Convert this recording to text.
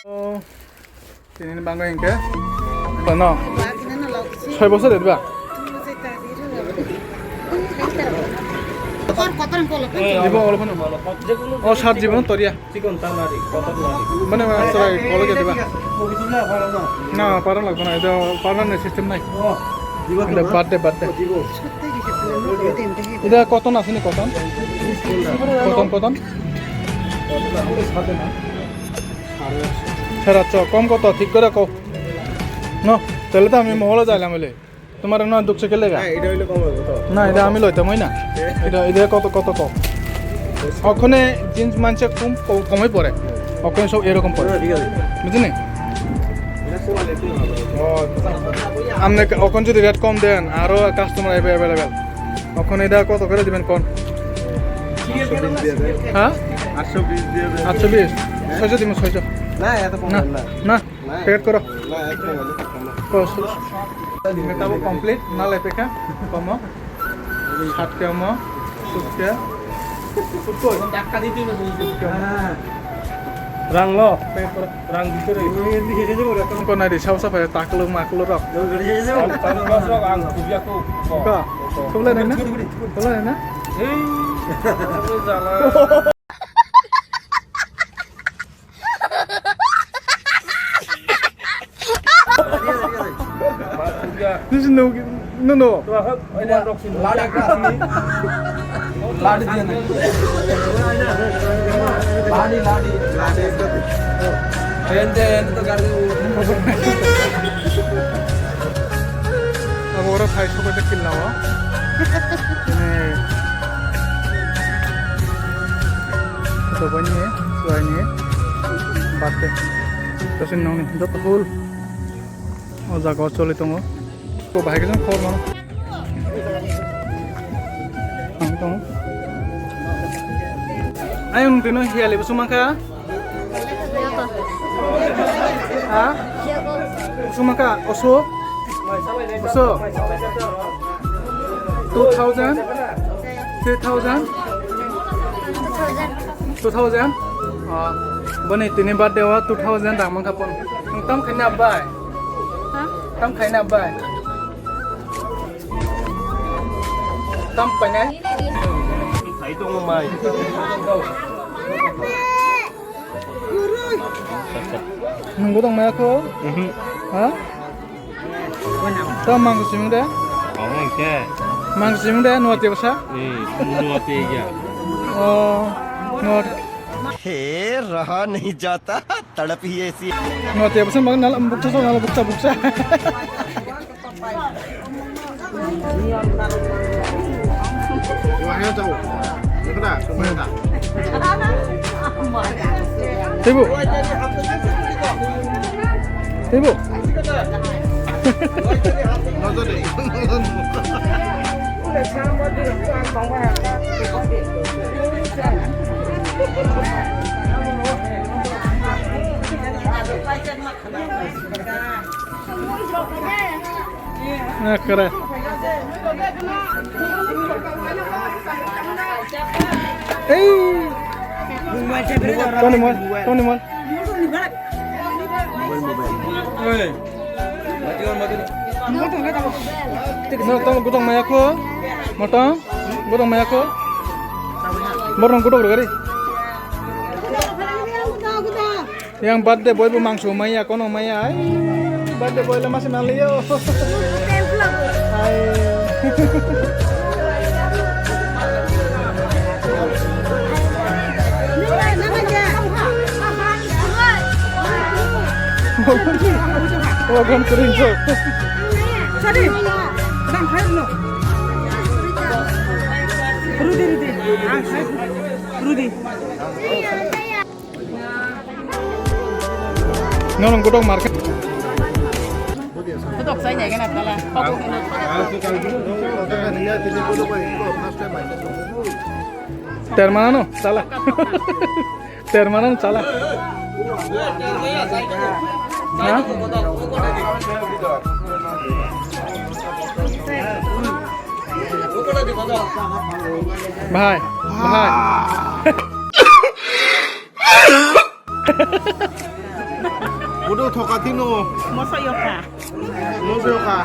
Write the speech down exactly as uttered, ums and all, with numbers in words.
Oh, tini ni bangwi hingke. Ano. Soi bosor de ba? Jibo olo phano. O sat jibo no toria. Mane ma soi kolo de ba? Na, para lagbo na. Ito para na system nai. Ito birthday, birthday. Ito cotton asini, cotton? Cotton, cotton? সাড়ে আটশো, কম কত? ঠিক করে কও। No, তাহলে তো আমি মহলে যাইলাম হলে। তোমার না দুঃখ চোখে লেগা? না, এটা হইলে কম হবে তো। না, এটা আমি লইতাম, হয় না? এটা, এটা কত, কত কম? ওখানে জিন্স মানছে কম, কম, কমই পড়ে। ওখানে সব এরকম পড়ে। না, ঠিক আছে। বুঝলি? এটা কমালে একটু ভালো হবে। ও, আচ্ছা। আপনি ওখানে যদি রেট কম দেন, আরো কাস্টমার আসবে অ্যাভেলেবল। ওখানে এটা কত করে দিবেন কোন? আটশো বিশ দিয়ে দেন। হ্যাঁ? আটশো বিশ দিয়ে দেন। আটশো বিশ? হ্যাঁ? ছয়শো দিন, ছয়শো। না, এত কম না, না। না। না, প্যাকেট করো। না, এত কম না। করো, শুরু। এটা complete, না লেপে খা, কমো। সাত কে কমো, সুত কে। সুত কই? টাকা দিতে হবে, সুত কে। হ্যাঁ। Rang lo, rang di sini. Engko nai di, sabo sabo ya, taklo maklo rok. Ang kubya ko. Ka, kubla nai na? Kubla nai na? Hei, jala. This is no, no, no. Lad ekta asini. Lad diya na. Ladi, ladi. Ente, ente to gari. Abo oro phai sokoi ta killa o. Ini. Ito bani, suai ni. Batte. Tasin nong ni. Joto full. O jaga o choli tongo. Ko bahai khe khobor mano. Ang tongo. Ayang tino hiya le busuma kha. Ha? Busuma kha oso. Oso. Two thousand? Three thousand? Two thousand? Ah, boni tini birthday o two thousand rang mankha pon. Nwng tam khaina bai? Ha? Tam khaina bai? Tam painai? Khai tongo mai. Nungbo tong maya kho? Mhm. Ha? Ta mang simung de? Mang ke. Mang simung de, nuwa tiya bwsa? Eh, nuwa tiya ya. Oh, nuwa. हे रहा नहीं जाता, तड़प ही ऐसी। Nuwa tiya bwsa mang nala buksa, nala buksa, buksa. Teibo. Teibo. Ekre. Ei. Toni mol, toni mol. No, tong gudang maya ko. Motong gudang maya ko. Borong gudang gari. Yang birthday boy bo mangso maya, kono maya, ai, birthday boy le masa naliyo. Ai. Welcome to Rinso. Sorry. Bang, hai, no. Rudy, Rudy. Ah, hai. Rudy. Norong godok market. Godok sai nai gana tala. Termana no, tala. Termana no, tala. Ha? Bhai, bhai. Bhai. Bhai. Bodo thoka tino. Moso yoka. Moso yoka.